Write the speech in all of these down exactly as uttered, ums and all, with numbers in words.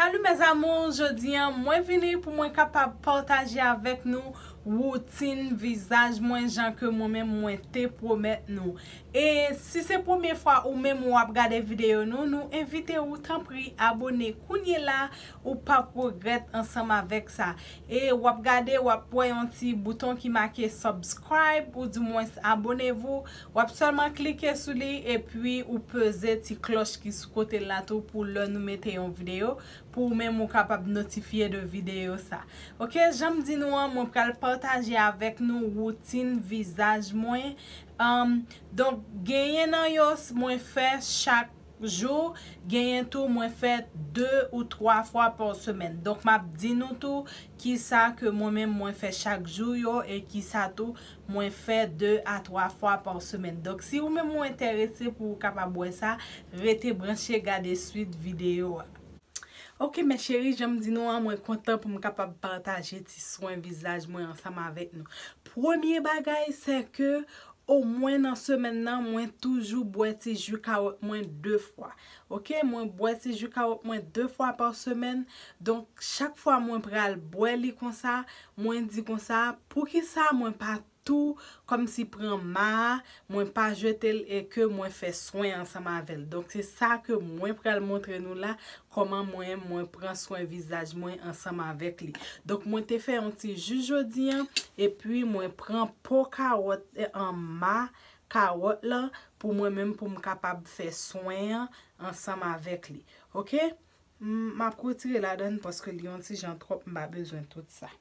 Salut mes amours, jodi a mwen vini pou mwen kapab pataje avèk nou woutin vizaj mwen jan ke mwen menm mwen te pwomèt nou. E si se premye fwa ou menm w ap gade videyo nou, nou envite ou tanpri abone kounye la, ou p ap regrèt ansanm avèk sa. E w ap gade, w ap wè yon ti bouton ki make subscribe, ou dimwens abonnez-vous. W ap sèlman klike sou li, epi ou peze ti klòch ki sou kote la tou pou lè nou mete yon videyo, pou ou menm ou kapab notifye de videyo sa. Oke, jan m di nou an, mwen pral pataje avèk nou woutin vizaj mwen. Anm, donk, genyen nan yo, s- mwen fè chak jou, genyen tou, mwen fè de ou twa fwa pa semèn. Donk, m ap di nou tou kisa ke mwen menm mwen fè chak jou yo e kisa tou mwen fè de a twa fwa pa semèn. Donk, si ou menm ou enterese pou ou kapab wè sa, rete branche gade swit videyo a. Oke, mes chéries, jan m di nou an, mwen kontan pou m kapab pataje ti swen vizaj mwen ansanm avèk nou. Premye bagay, se ke omwen nan semèn nan, mwen toujou bwè ti ji kawòt mwen de fwa. Oke, mwen bwè ti ji kawòt mwen de fwa pa semèn. Donk, chak fwa mwen pral bwè li konsa, mwen di konsa, poukisa mwen pa tou kòmsi pran ma a, mwen pa jete l e ke mwen fè swen ansanm avè l. Donk, se sa ke mwen pral montre nou la, kòman mwen, mwen pran swen vizaj mwen ansanm avèk li. Donk, mwen te fè yon ti ji jodi an, epi mwen pran po kawòt, e, an ma kawòt la, pou mwen menm, pou m kapab fè swen an ansanm avèk li. Oke? M, m ap retire ladan l paske li yon ti jan twòp, m pa bezwen tout sa.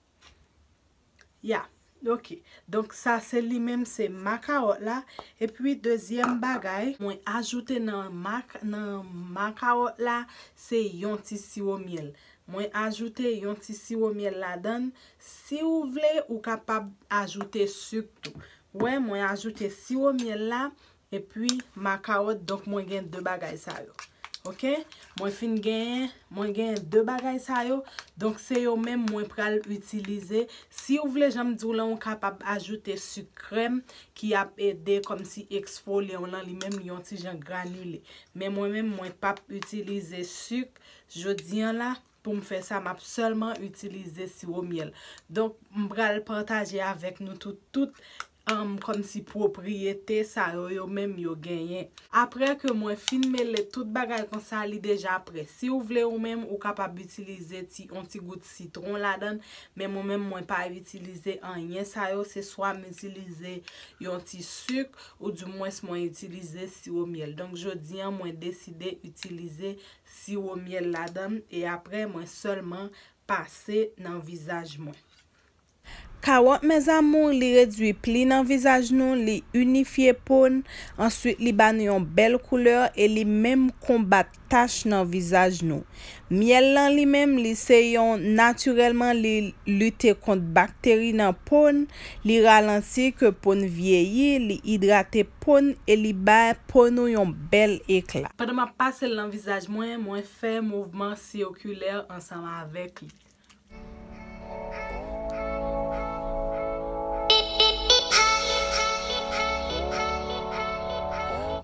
Ya, oke. Donk, sa se li menm, se ma kawòt la. Epi, dezyèm bagay, mwen ajoute nan ma, nan ma kawòt la, se yon ti siwo myèl. Mwen ajoute yon ti siwo myèl ladan l. Si ou vle, ou kapab ajoute sik tou. Wè, mwen ajoute siwo myèl la, epi ma kawòt, donk mwen gen de bagay sa yo. Oke? Mwen fin genyen, mwen genyen de bagay sa yo. Donk, se yo menm mwen pral itilize. Si ou vle, jan m di w lan, ou kapab ajoute sik krèm ki ap ede kòmsi eksfolyan w lan, li menm li yon ti jan granile. Men mwen menm, mwen p ap itilize sik jodi an la. Pou m fè sa, m ap sèlman itilize siwo myèl. Donk, m pral pataje avèk nou tout, tout, um, kòmsi pwopriyete sa yo, yo menm yo genyen. Apre ke mwen fin mele tout bagay konsa, li deja prè. Si ou vle ou menm, ou kapab itilize ti, yon ti gout sitwon ladan l, men mwen menm, mwen pa itilize anyen sa yo, se swa m itilize yon ti sik, ou dimwens mwen itilize siwo myèl. Donk, jodi an, mwen deside itilize siwo myèl ladan l, e apre mwen sèlman pase nan vizaj mwen. Kawòt, mes amours, li redwi pli nan vizaj nou, li inifye po n, answit li ba nou yon bèl koulè e li menm konbat tach nan vizaj nou. Myèl lan li menm, li se yon, natirèlman, li lite kont bakteri nan po n, li ralanti ke po n vyeyi, li idrate po n e li bay po nou yon bèl ekla. Pandan m ap pase l nan vizaj mwen, mwen fè mouvman sikilè ansanm avèk li.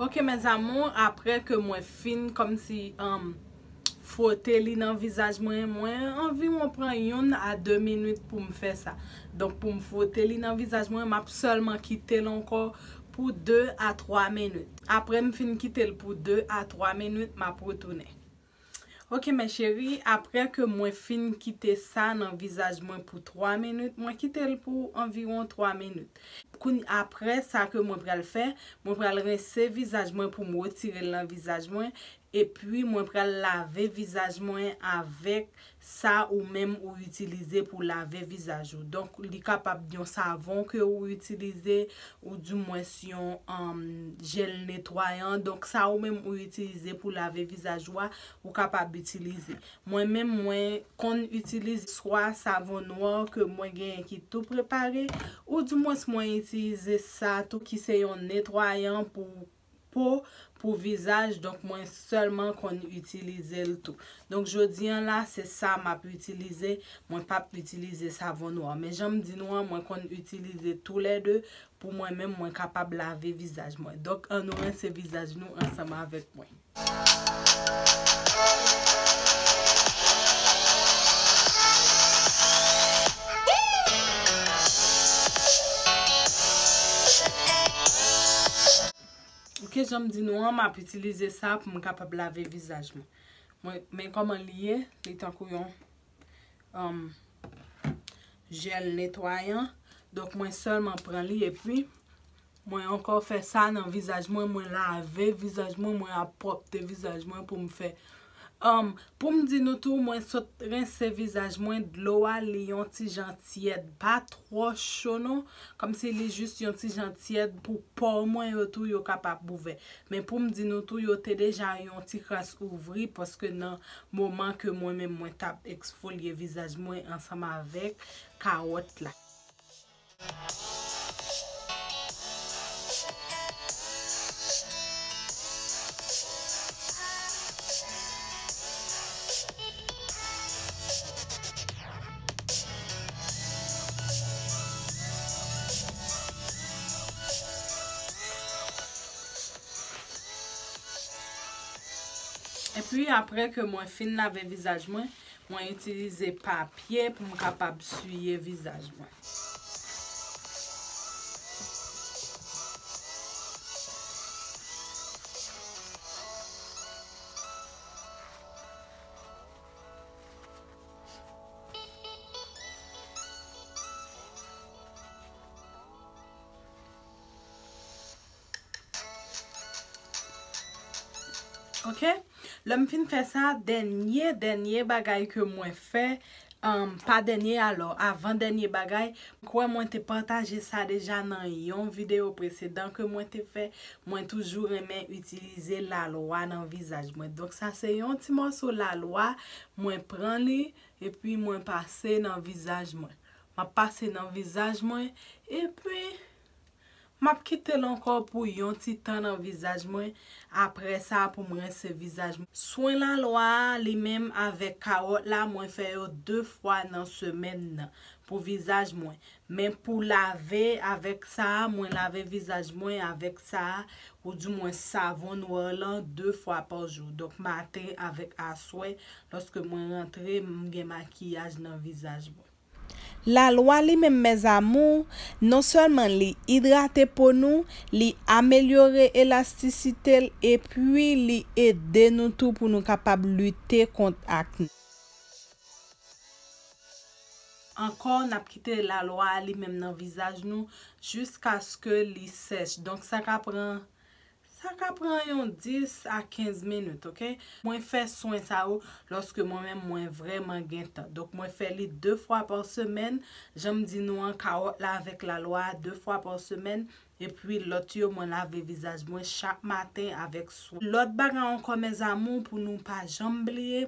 Oke, mes amours, apre ke mwen fin kòmsi, um, fwote li nan vizaj mwen, mwen anviwon pran youn a de minit pou m fè sa. Donk, pou m fwote li nan vizaj mwen, m ap sèlman kite l ankò pou de a twa minit. Apre m fin kite l pou de a twa minit, m ap retounen. Oke, mes chéries, apre ke mwen fin kite sa nan vizaj mwen pou twa minit, mwen kite l pou anviwon twa minit. Kounye, apre sa ke mwen pral fè, mwen pral rense vizaj mwen pou m retire l nan vizaj mwen, epi mwen pral lave vizaj mwen avèk sa ou menm ou itilize pou lave vizaj ou. Donk, li kapab yon savon ke ou itilize, ou dimwens yon, um, jèl netwayan. Donk, sa ou menm ou itilize pou lave vizaj ou a, ou kapab itilize. Mwen menm, mwen konn itilize swa savon nwa ke mwen genyen ki tou prepare, ou dimwens mwen itilize sa tou ki se yon netwayan pou po, pou vizaj, donk mwen sèlman konn itilize l tou. Donk, jodi an la, se sa m ap itilize, mwen p ap itilize savon nwa. Men jan m di nou an, mwen konn itilize toulède pou mwen menm, mwen kapab lave vizaj mwen. Donk, ann nou rense vizaj nou ansanm avèk mwen. Ke jan m di nou an, m ap itilize sa pou m kapab lave vizaj mwen. Mwen, men kòman li ye, li tankou yon, um, jèl netwayan. Donk, mwen sèlman pran li epi mwen ankò fè sa nan vizaj mwen, mwen lave vizaj mwen, mwen ap pwòpte vizaj mwen pou m fè, um, pou m di nou tou, mwen sot rense vizaj mwen, dlo a li yon ti jan tyèd, pa twò cho non, kòmsi li jis yon ti jan tyèd pou pò mwen yo tou yo kapab ouvè. Men pou m di nou tou, yo te deja yon ti kras ouvri, paske nan moman ke mwen menm mwen t ap eksfolye vizaj mwen ansanm avèk kawòt la. Epi, apre ke mwen fin lave vizaj mwen, mwen itilize papye pou m kapab siye vizaj mwen. Ok? Lè m fin fè sa, dènye, dènye bagay ke mwen fè, um, pa dènye alò, avan dènye bagay, m kwè mwen te pataje sa deja nan yon videyo presedan ke mwen te fè, mwen toujou renmen itilize lalwa nan vizaj mwen. Donk sa se yon ti mòso lalwa, mwen pran li, epi mwen pase nan vizaj mwen. M ap pase nan vizaj mwen, epi m ap kite l ankò pou yon ti tan nan vizaj mwen. Apre sa, pou m rense vizaj mwen. Swen lalwa a, li menm avèk kawòt la, mwen fè yo de fwa nan semèn nan pou vizaj mwen. Men pou lave avèk sa a, mwen lave vizaj mwen avèk sa a, oudimwen savon nwè lan, de fwa pa jou. Donk, maten avèk aswè, lòske mwen rantre, m gen makiyaj nan vizaj mwen. Lalwa li menm, mes amours, non sèlman li idrate po nou, li amelyore elastisite l, epi li ede nou tou pou nou kapab lite kont akne. Ankò, n ap kite lalwa a li menm nan vizaj nou jiskaske li sèch. Donk, sa ka pran, sa ka pran yon dis a kenz minit, ok? Mwen fè swen sa yo lòske mwen menm mwen vrèman gen tan. Donk, mwen fè li de fwa pa semèn. Jan m di nou an, kawòt la avèk lalwa a de fwa pa semèn. Epi lòt yo, mwen lave vizaj mwen chak maten avèk swen. Lòt bagay ankò, mes amours, pou nou pa janm bliye,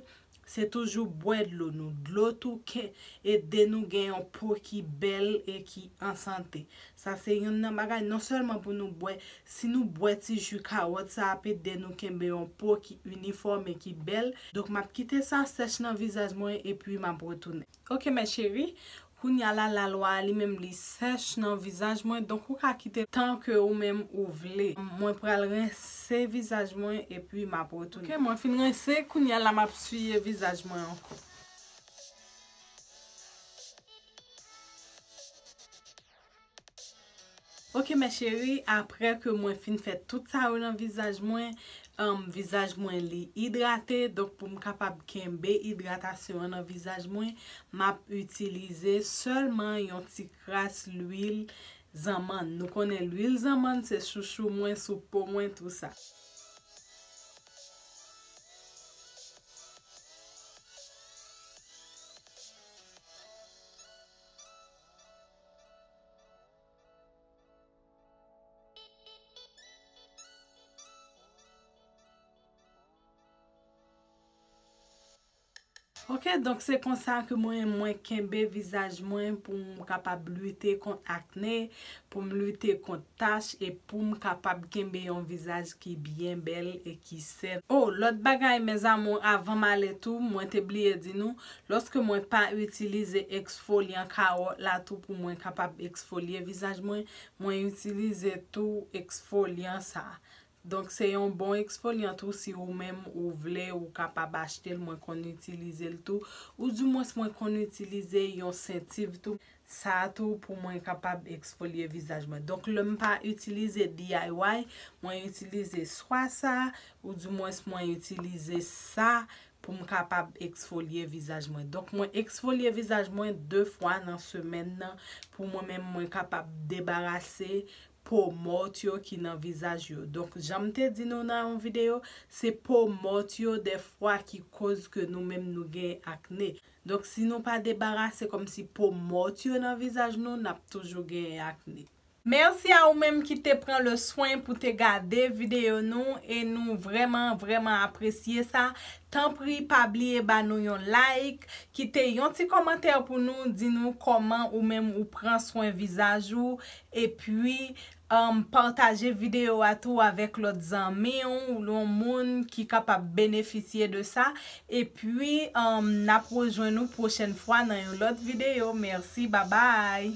se toujou bwè dlo nou. Dlo tou ke ede nou gen yon po ki bèl e ki an sante. Sa se youn nan bagay, non sèlman pou nou bwè, si nou bwè ti ji kawòt, sa ap ede nou kenbe yon po ki inifòm e ki bèl. Donk, m ap kite sa sèch nan vizaj mwen epi m ap retounen. Ok, mes chéries, kounye a la, lalwa a li menm li sèch nan vizaj mwen, donk ou ka kite tan ke ou menm ou vle. Mwen pral rense vizaj mwen epi m ap retounen. Ok, mwen fin rense, kounye a la m ap siye vizaj mwen ankò. Ok, mes chéries, apre ke mwen fin fè tout sa yo nan vizaj mwen, um, vizaj mwen li idrate, donk pou m kapab kenbe idratasyon an nan vizaj mwen, m ap itilize sèlman yon ti kras lwil zanmann. Nou konnen lwil zanmann se chouchou mwen, sou po mwen, tou sa. Ok, donk se konsa ke mwen, mwen kenbe vizaj mwen pou m kapab lite kont akne, pou m lite kont tach e pou m kapab kenbe yon vizaj ki byen bèl e ki sèn. Oh, lòt bagay, mes amours, avan m ale tou, mwen te bliye di nou, lòske mwen pa itilize eksfolyan kawòt la tou pou mwen kapab eksfolye vizaj mwen, mwen itilize tou eksfolyan sa a. Donk, se yon bon eksfolyan tou, si ou menm ou vle, ou kapab achte l, mwen konn itilize l tou. Oudimwens, mwen konn itilize yon sentiv tou. sa tou pou mwen kapab eksfolye vizaj mwen. Donk, lè m pa itilize D I Y, mwen itilize swa sa, ou dimwens mwen itilize sa pou m kapab eksfolye vizaj mwen. Donk, mwen eksfolye vizaj mwen de fwa nan semèn nan pou mwen menm mwen kapab debarase po mòt yo ki nan vizaj yo. Donk, jan m te di nou nan yon videyo, se po mòt yo dèfwa ki koz ke nou menm nou gen akne. Donk, si nou pa debarase kòmsi po mòt yo nan vizaj nou, n ap toujou gen akne. Mèsi a ou menm ki te pran le swen pou te gade videyo nou e nou vrèman, vrèman apresye sa. Tanpri, pa bliye ba nou yon like, kite yon ti kòmantè pou nou, di nou kòman ou menm ou pran swen vizaj ou, epi, um, pataje videyo a tou avèk lòt zanmi w, yon moun ki kapab benefisye de sa. Epi, um, n ap rejwenn nou pwochèn fwa nan yon lòt videyo. Mèsi, babay!